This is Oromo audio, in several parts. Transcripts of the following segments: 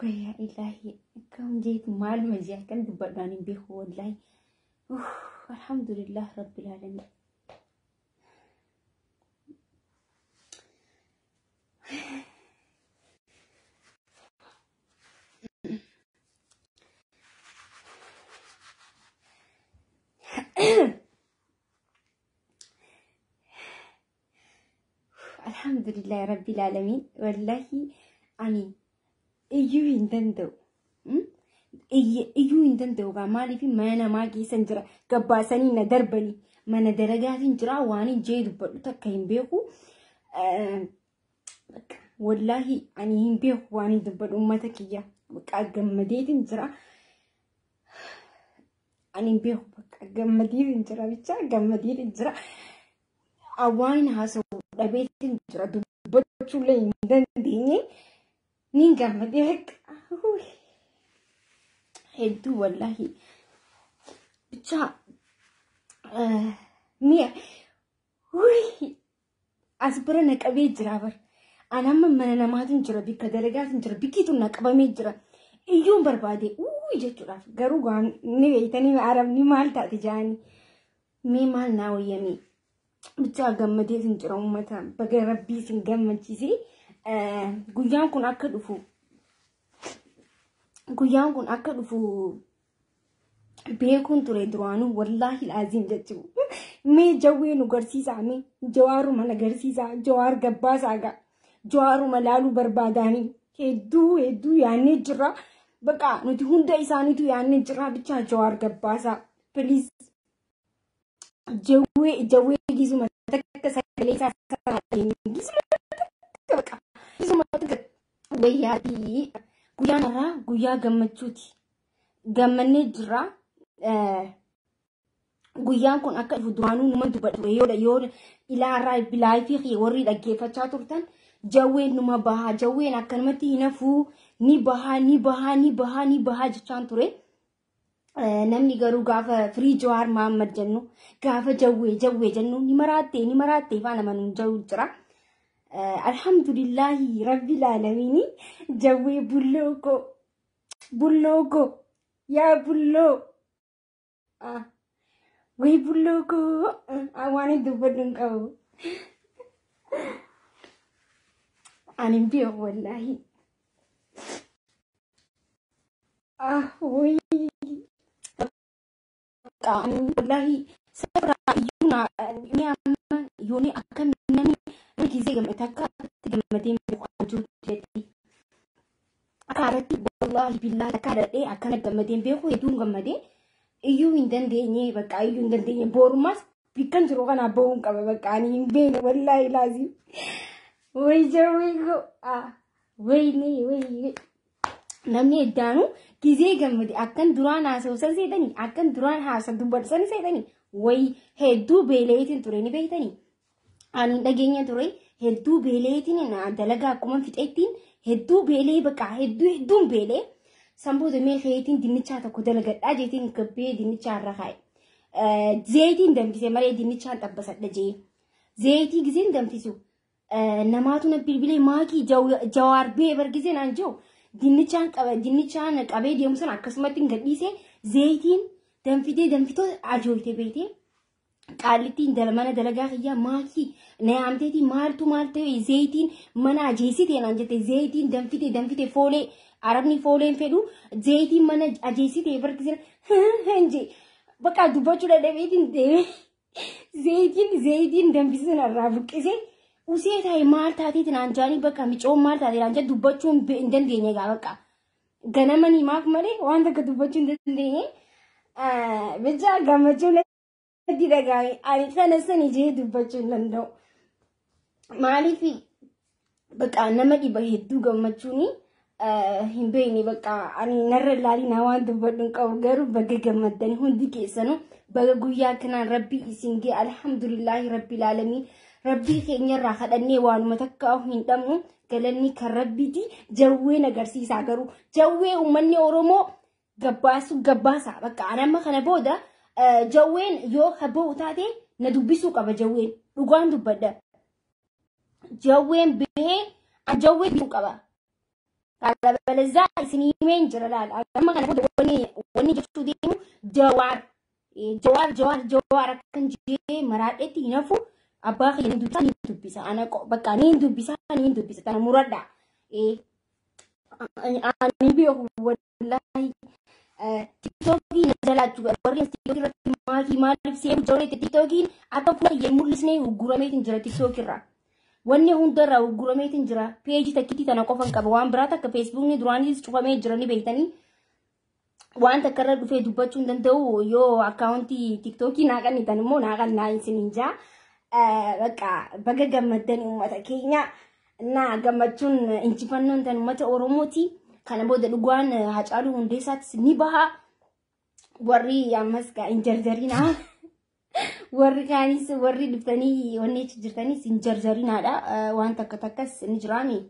Wayyaa ilaahi akkam jeetu maaluma jee akkan dubbadhaan hin beeku wallaahi. Alhamdulillah rabbil alamin. Alhamdulillah rabbil alamin. Wallaahi ani iyyuu hin danda'u. Iyyuu hin danda'u gaa maaliif mana namaa keessan jira gabbaasanii na darbanii mana dalagaatiin jira waan hin jee dubbadhu takka hin beeku. Wallaahi ani hin beeku waan hin dubbadhu uummata kiyya bakka gammadeetiin jira. Ani hin beeku bakka gammadeetiin jira bicha gammadeetiin jira. Waan haasa'u dhabeetiin jira dubbachuullee hin dandeenye. Niin gammadee bakka hedduu wallaahi bicha mi'a as bira na qabee jira bar. Ani amma mana namaatiin jira bikka dalagaatiin jira bikkiitu na qabamee jira. Iyyuun barbaade jechuudhaaf garuu waan ni beektanii arabni maal taate jaanii mee maal naa wayyamee bicha gammadeetiin jira uummata baga rabbii isin gammachiisee. Guyyaan kun akka dhufu guyyaan kun akka dhufu beekuun ture duraanuu wallaahi laaziim jechuudha. Mee jawwee nu garsiisaa mee jawaaruma na garsiisaa jawaar gabbaasaa gaa jawaaruma laaluu barbaadaanii hedduu hedduu yaannee jirra. Baqa nuti hunda isaaniitu yaannee jirra bichaa jawaar gabbaasaa please jawwee jawwee gisuma takka sagalee isaa gisuma takka baqa gisuma takka wayyaatii guyyaan irraa guyyaa gammachuuti. Gammannee jirra. Guyyaan kun akka dhufu duraanuu numa dubbatu yoo ilaarraa bilaayifii warri dhaggeeffachaa turtan jawween numa bahaa jawween akkanumatti hin hafuu ni bahaa ni bahaa ni bahaa ni bahaa jechaan ture. Namni garuu gaafa firii Jawaar Mahammad jennu gaafa jawwee jawwee jennu ni maraattee ni maraattee faana manuun jawu jira. Alhamdulillahi rabbil aalamiini jawwee bulloo koo bulloo koo yaa bulloo. Way bulloo koo waan hin dubbadhu hin qabu. Ani hin beeku wallaahi. Way wallaahi sabraa iyyuu ni amma yooni akkam namni gisee gammate akka gammadee beeku jiru jedhi. Akka irratti wallaahi billaahi akka dhadhee akkana gammadee beeku hedduun gammadee iyyuu hin dandeenye bakka iyyuu hin dandeenye borumas bikkan jiru kana bahuun qaba bakka ani hin beekne wallaahi laazim. Way jawwee koo wayne way namni eddaanu gisee gammade akkan duraan haasa'u san seetanii akkan duraan haasa dubbatu san seetanii way hedduu beeleetiin ture ni beektanii. Ani dhageenya ture hedduu beeleetiin dalagaa akkuma fixeettiin hedduu beelee bakka hedduu hedduun beelee sanboota mee keetiin dinnichaa tokko dalagadhaa jeetiin gabbee dinnichaa irra kaa'e. Zeetiin danfise malee dinnichaan xabbasadha jee. Zeetii giseen danfisu namaatu na bilbilee maakii jawaar bee bargisee naan jiru dinnichaan qaba dinnichaan qabee deemu sana akkasumatti hin gadhiise zeetiin danfitee danfitoo ajooyte beetee. Qaallittiin mana dalagaa kiyyaa maakii na yaamteetii maaltu maal ta'e zeetiin mana ajeessite naan jette zeetiin danfite danfite foolee arabni fooleen fedhu zeetiin mana ajeessite bargisee hin bakka dubbachuu dadhabeetiin deeme zeetiin zeetiin danfise narraa buqqise usee ta'e maal taateeti naan jaanii bakka micoon maal taate naan jaa dubbachuu hin dandeenye gaa bakka ganamanii maaf malee waan takka dubbachuu hin dandeenye bicha gammachuu natti dhagaame ani kana sani jee dubbachuu hin danda'u. Maaliif bakka nama dhiba hedduu gammachuuni hin beekne bakka ani narra ilaalina waan dubbadhu hin qabu garuu baga gammaddanii hundi keessanuu baga guyyaa kanaan rabbii isin gee alhamdulillaahi rabbil aalamiin rabbii keenyarraa kadhannee waanuma takka hin dhabnu galanni kan rabbiiti jawween agarsiisaa garuu jawwee uummanni Oromoo gabbaasu gabbaasa bakka ani amma kana booda jawween yoo haboo taate Na dubbisuu qaba jawween. Dhugaan dubbadha. Jawween bahee jawwee dubbisuu qaba. Kalabalazaa isin himeen jira laala. Amma kana booda wanni jechuu deemu Jawaar. Jawaar Jawaar Jawaar akkan jee maraadhetti hin hafu. Abbaa kiyya ni dubbisa ni dubbisa. Ana bakka ni dubbisa ni dubbisa. Tana muradha. Ani beeku wallaahi. Tiktookiin na jalaachuu warri tiktooki irratti maakii maaliif seenu jawreetti tiktookiin akka fuula kiyya mul'isnee uggurameetiin jira tiktookirraa. Wanni hundarraa uggurameetiin jira. Peejii takkiitti tana qofan qaba. Waan biraa takka feesbuukni duraanis cufamee jira ni beektanii. Waan takka irra dhufee dubbachuu hin danda'u yoo akkaawuntii tiktookii naa qannitan immoo naa qannaa isiniin jaa. Bakka baga gammaddanii uummata keenya. Naa gammachuun injifannoon tan uummata Oromooti. Kana booda dhugaan Haacaaluu Hundeessaattis ni baha. Warri ammas hin jarjarinaa. Warri kaanis warri dhuftanii wanni achi jirtanis hin jarjarinaadha. Waan takka takkas ni jiraami.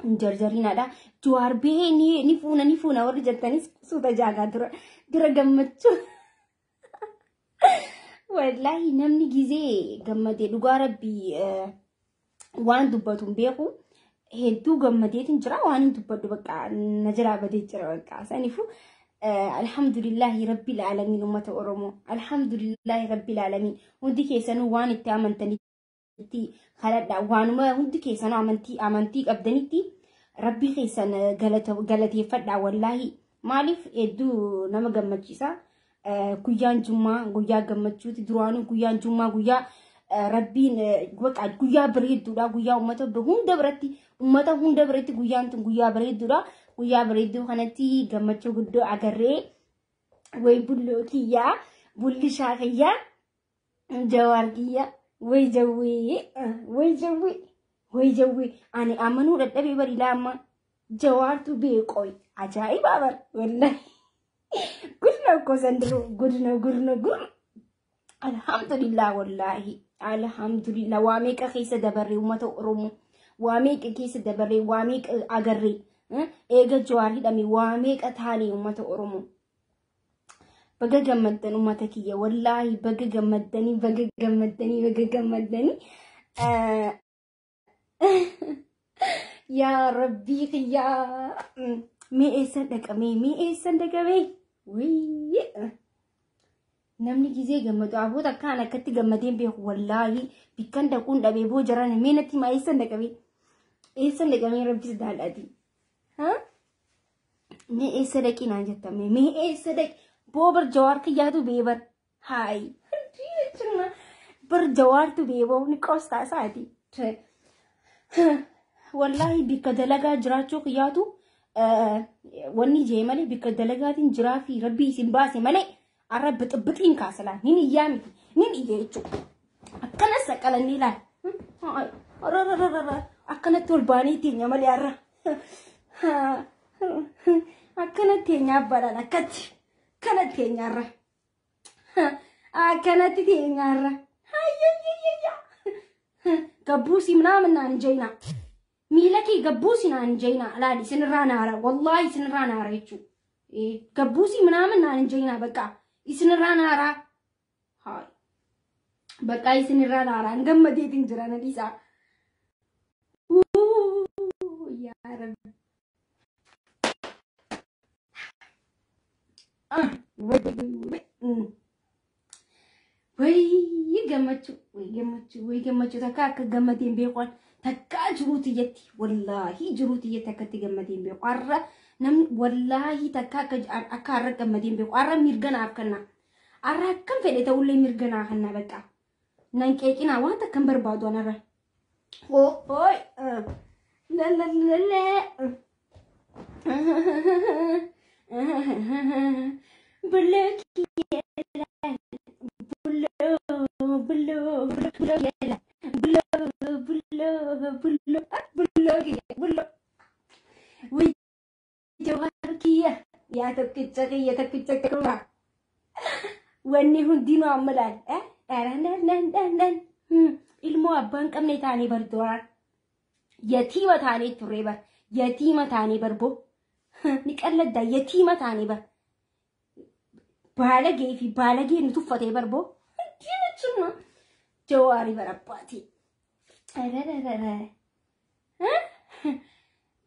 Hin jarjarinaadha. Jawaar bahee ni fuuna ni fuuna warri jettanis suuta jaagaa dura dura gammachuu. Wallaahi namni gizee gammadee dhugaa rabbii waan dubbatu hin beeku. Hedduu gammadeetiin jira waan hin dubbadhu bakka na jalaa badee jira bakka. Saniifuu alhamdulillahi rabbil aalamiin uummata Oromoo. Alhamdulillahi rabbil aalamiin. Hundi keessanuu waan itti amantanitti kadhadha. Waanuma hundi keessanuu amantii qabdanitti rabbi keessan galateeffadha wallaahi. Maaliif hedduu nama gammachiisa. Guyyaan jummaa guyyaa gammachuuti. Duraanuu guyyaan jummaa guyyaa rabbiin guyyaa bareedduudha. Guyyaa uummata hunda biratti uummata hunda biratti guyyaan tun guyyaa bareedduudha. Guyyaa bareedduu kanatti gammachuu guddoo agarree way bulloo kiyyaa bullishaa kiyyaa jawaar kiyyaa way jawwee way jawwee way jawwee ani amanuu dadhabee bari laamma jawaartu beeqooy ajaa'ibaa bar wallahi gudna ko sandiro gudna gudna gudna alhamdulillah wallahi alhamdulillah waa meeqa keessa dabarree uummata Oromoo waa meeqa keessa dabarree waa meeqa agarree eega Jawaar hidhame waa meeqa taane uummata Oromoo. Baga gammaddan uummata kiyya wallaahi baga gammaddanii baga gammaddanii baga gammaddanii. Yaa rabbii kiyyaa mee eessan dhaqamee mee eessan dhaqamee wayii namni gizee gammadu aboota akkaan akkatti gammadeen beeku wallaahi bikkan dhaquun dhabee boo jaran mee natti himaa eessan dhaqamee eessan dhaqamee rabbis daadhaati. Mee eessa dhaqi naan jettame mee eessa dhaqi boo bar jawaar kiyyaatu bee bar haayi bar jawaartu bee boo ni qoostaa isaati. Wallaahi bikka dalagaa jiraachuu kiyyaatu wanni jee malee bikka dalagaatiin jiraa fi rabbii isin baase malee arra bixibbixiin kaasalaan nin iyyaa miti nin iyya jechuudha. Akkanas saqqalannee laal akkanatti ol baanee teenya malee arra. Akkanatti teenyaa abbaadhaan akkatti akkanatti teenyaarra akkanatti teenyaarra gabbuusii ምናምን naan jeyna miila kee gabbuusii naan jeyna laali isinirraa naara wallaahi isinirraa naara jechuudha gabbuusii ምናምን naan jeyna bakka isinirraa naara bakka isinirraa naara gammadeetiin jira na dhiisaa yaa rabbi. Way gammachuu way gammachuu way gammachuu takka akka gammadeen beeku takka jiruuti jetti wallaahi jiruuti jetti akkatti gammadeen beeku har'a namni wallaahi takka akka har'a gammadeen beeku har'a mirga naaf kenna har'a akkam fedhe ta'ullee mirga naa kenna bakka nan qeeqinaa waan takka hin barbaadu an har'a. Ooy la la la la Bullo bullo bullo bullo bullo bullo bullo bullo way jawaar kiyya yaa tokkicha kiyya tokkicha kuma wanni hundinuu amma laal dhaan ilmoo abbaan qabne taanee bar duraan yatiima taanee turre bar yatiima taanee bar boo ni qalladda yatiima taanee bar baalagee fi baalagee nu tuffatee bar boo. Achuma Jawaarii barabbaati.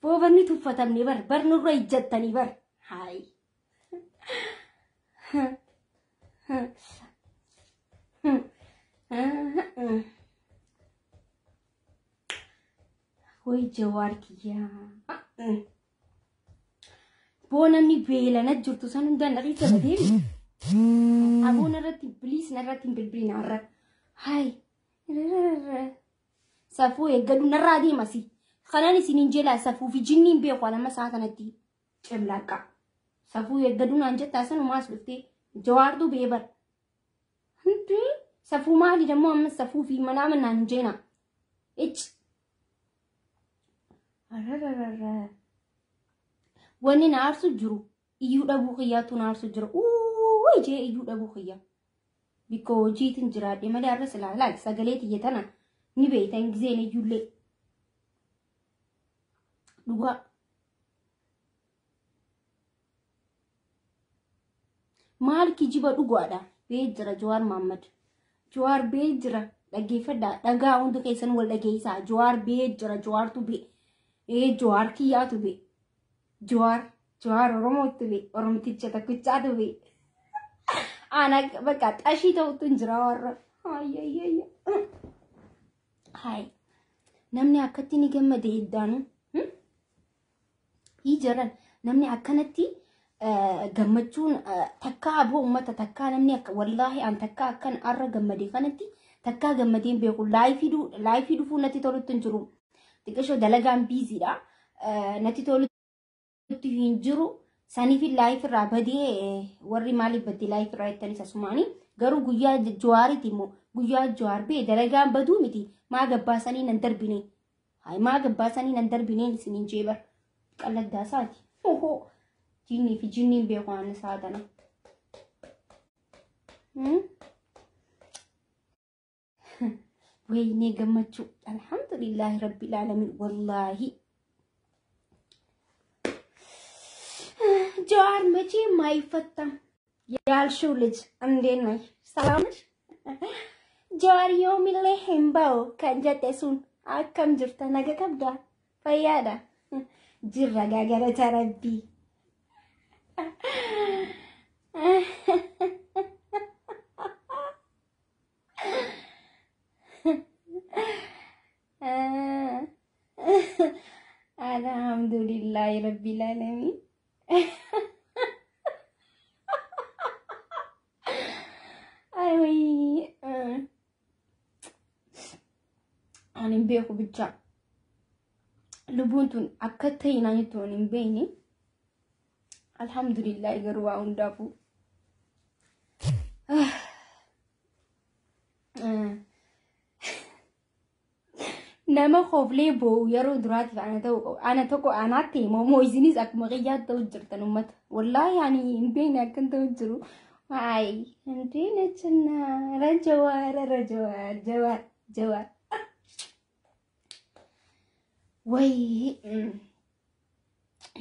Boobanni tuffatamne bar bar nurra ijjattanii bar. Hayi. Way Jawaar kiyyaa. Boo namni beelana jirtu san hundaan dhaqicha badeemi. Aboon irratti biliis narratti hin bilbilin har'a. Hayi. Safuu eeggadhu narraa deemasi. Kanan isiniin jelaa safuu fi jinniin beeku nama isaa kanatti cimlaaqa. Safuu eeggadhu naan jettaa sanumaas dhuftee Jawaartu beebar. Hundi safuu maali dammoo amma safuu fi manaa manaan hin jeena. Ichi. Wanni na aarsu jiru iyyuu dhabuu kiyyaatu na aarsu jira. Uuu jee iyyuu dhabuu kiyya. Bikka hojiitiin jiraadhe malee har'a silaa laal sagalee tiyya tana ni beeytan gizeen iyyuullee. Dhugaa. Maal kijiba dhugaadha. Bee jira Jawaar Mohammad. Jawaar bee jira. Dhaggeeffadhaa. Dhagaa hundi keessan wal dhageessaa. Jawaar bee jira. Jawaartu bee. Ee Jawaar kiyyaatu bee. Jawaar Jawaar Oromootu bee. Oromticha tokkichaatu bee. Ana bakka xashii ta'utu hin jira warra. Ayyayayya. Hayi. Namni akkatti ni gammade iddaanu. Hii jiran namni akkanatti gammachuun takkaa aboo uummata takkaa namni akka wallaahi an takkaa akkan arra gammade kanatti takkaa gammadeen beeku laayifii dhufuu natti tolutti hin jiru. Xiqqishoo dalagaan biiziidha. Natti tolutti hin jiru. Saniif laayif irraa badee warri maaliif baddee laayif irraa jettanis asumaanii garuu guyyaa Jawaariiti immoo guyyaa Jawaar bee dalagaan baduu miti maa gabbaasanii nan darbine. Hayi maa gabbaasanii nan darbineen isiniin jeebar. Qalladdaa isaati. Ohoo. Jinnii fi jinniin beeku waan isaa tana. Waynee gammachuu. Alhamdulillaahi rabbil aalamiin. Wallaahi. ጀዋር መቼም አይፈታም። ያልሽው ልጅ እንዴት ነሽ? ሰላም ነሽ? Jawaar yoomillee hin ba'u kan jette sun akkam jirta? Naga qabdaa? Fayyaadha? Jirra gaagarata rabbii. Alhamdulillahi rabbil aalamiin. Ay, ani hin beeku bicha. Lubbuun tun akka ta'e naan jettu ani hin beekne. Alhamdulillahi garuu waa hundaafuu. Nama koflee boo'u yeroo duraatiif ana ta'u ana tokko anaatti himamoo isinis akkuma qiyyaatti ta'u jirtan uummata. Wallaahi ani hin beekne akkan ta'u jiru. Waay እንዴ ነችና ረጀዋር ረጀዋር ጀዋር ጀዋር ወይ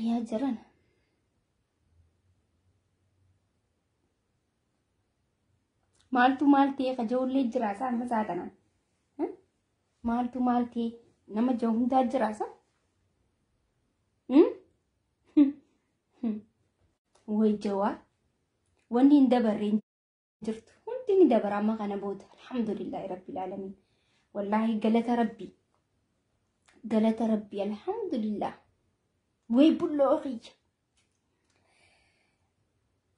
yaa jiran. Maaltu maal ta'e kajoollee jira isaa amma isaa kanaan. Maaltu maal ta'e nama jiru hundaa jira isaa. Way Jawaar wanni hin dabarre hin jirtu hundi ni dabara amma kana booda alhamdulillahi rabbil aalamiin. Wallaahi galata rabbii galata rabbii alhamdulillah. Way bulloo kiyya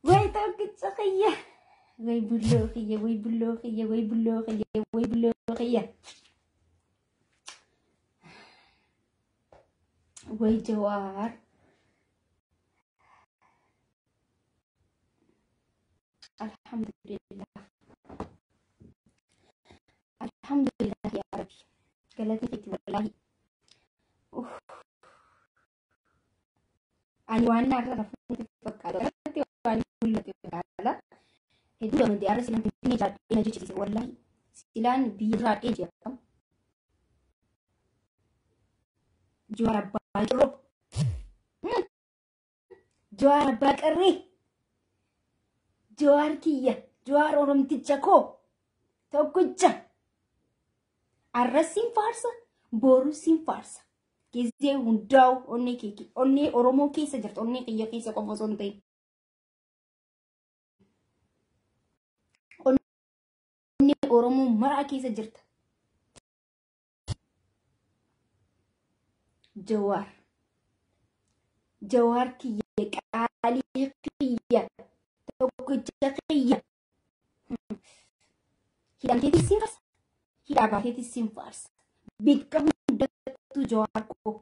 way tokkicha kiyya way bulloo kiyya way bulloo kiyya way bulloo kiyya way bulloo kiyya way Jawaar. Alhamdulillah. Alhamdulillah ya Rabbi. Galatni keeti wallaahi. Ani waan narra rafuun fakkaata. Waan mul'atu fakkaata. Hedduu gammadee har'a silaan finfinnee jiraadhee na jechisiise wallaahi. Silaan biyya jiraadhee jira. Jawaar abbaa cirroo. Jawaar abbaa qarree. Jawaar kiyya. Jawaar oromticha koo. Tokkicha. Arras siin faarsa, boru siin faarsa. Gizee hundaa'u onnee kee onnee Oromoo keessa jirta, onnee kiyya keessa qofa osoo hin ta'in. Onnee Oromoo maraa keessa jirta. Jawaar. Jawaar kiyya qaalii kiyya tokkicha kiyya. Hidhamteetis siin faarsa. Hidhaa baateetis siin faarsa. Bikka hundattuu Jawaar koo.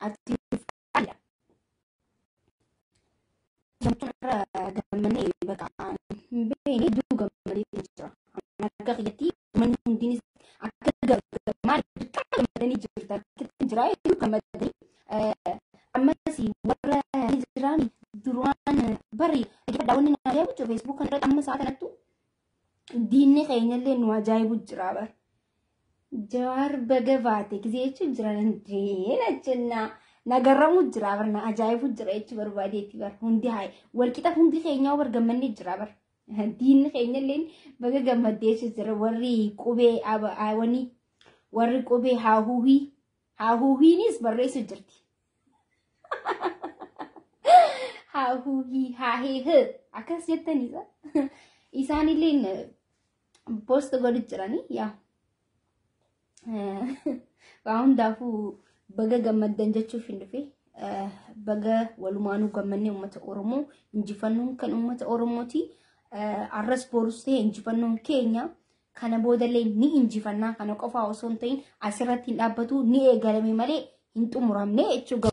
Ati nuuf qaaliidha. Gammachuun irra gammannee bakka hin beekne hedduu gammadee jira. Akka kiyyatti manni hundinis akka maal dirqama gammadanii jirta. Jira hedduu gammadanii. Ammas warra ni jiraan duraan bari daawwanni na ajaa'ibu jiru Facebook kana irratti amma sa'a kanattu diinni keenyallee nu ajaa'ibu jira bara. Jawaar baga baate gisee jechuun jira deena jennaa nagarramuu jira bara na ajaa'ibu jira jechuu barbaadeetti bara hundi haa walqixa hundi keenyaa bar gammannee jira bara. Diinni keenyallee baga gammaddee jechuu jira warri qubee wani warri qubee haahuuhii haahuuhiinis barreessu jirti. Haahuuhii haaheehe akkas jettaniisa. Isaanillee post godhu jiranii yaa. Waa hundaafuu baga gammaddan jechuuf hin dhufe. Baga walumaanuu gammannee uummata Oromoo injifannoon kan uummata Oromooti. Arras borus ta'e injifannoon keenya kana boodallee ni injifannaa kana qofaa osoo hin ta'in asirratti hin dhaabbatu ni eegalame malee hin xumuramne jechuudha.